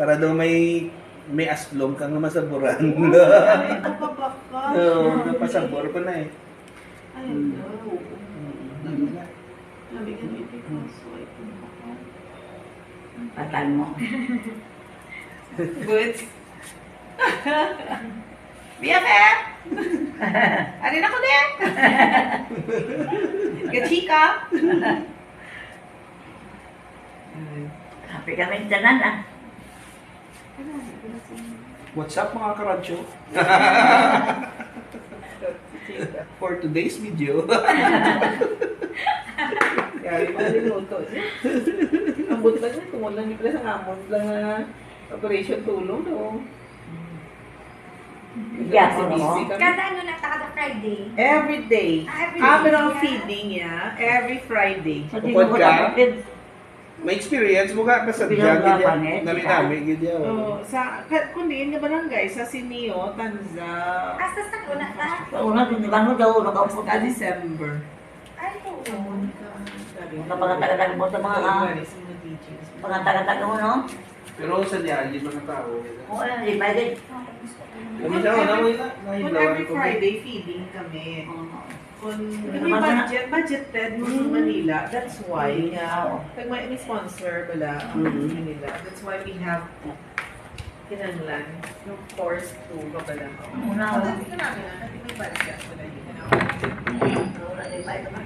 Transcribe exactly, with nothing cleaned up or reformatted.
Para daw may may aslom ka nga masaburan. Ay, nakabaka. Oo, napasabor pa na eh. Ay, no. Mm. Sabi nga ni Tito, so, ay, pinapaka. Patan mo. Goods. B F F! Ano na ko din? Gachika! Happy kami tanan ah. What's up, mga karadyo? For today's video, Yari pa rin luto. Ambot lang yun. Tungod lang yun pala sa kamon lang nga operation tulong, no? Yeah, Kasi oo. busy kami. Kada ano na, kada Friday. Every day. Ah, every Ah, day, pero ang yeah. Feeding niya, every Friday. Sa Upod tingin ko, ka? kapatid, may experience mo ka, basta Bilang dyan, gid laban, yan. eh, Nami-nami, gid yan. Oh, sa ka, kundi nga barangay sa Sinio, Tanza. Hasta sa una ta. sa una, tinilang mo daw, nakaupod Basta December. Ay, oo. Kapagkatagal mo sa mga, ah, Sa mga teachers. Pagkatagal mo, no? Pero sa niya, hindi mga tao. Oo, di ba, di? Kami sa una, may na, Kung nahilawan every ko. Friday feeding kami. Oo. Kung Ano kami ba na? budget, budgeted mo sa Mm. Manila, that's why nga. Oo. Pag may sponsor bala ang Mm. Manila, that's why we have kinahanglan yung force to babala. Una, Ang dami ko namin, ang dami may budget ko na yun. Wala, di ba, ito ba?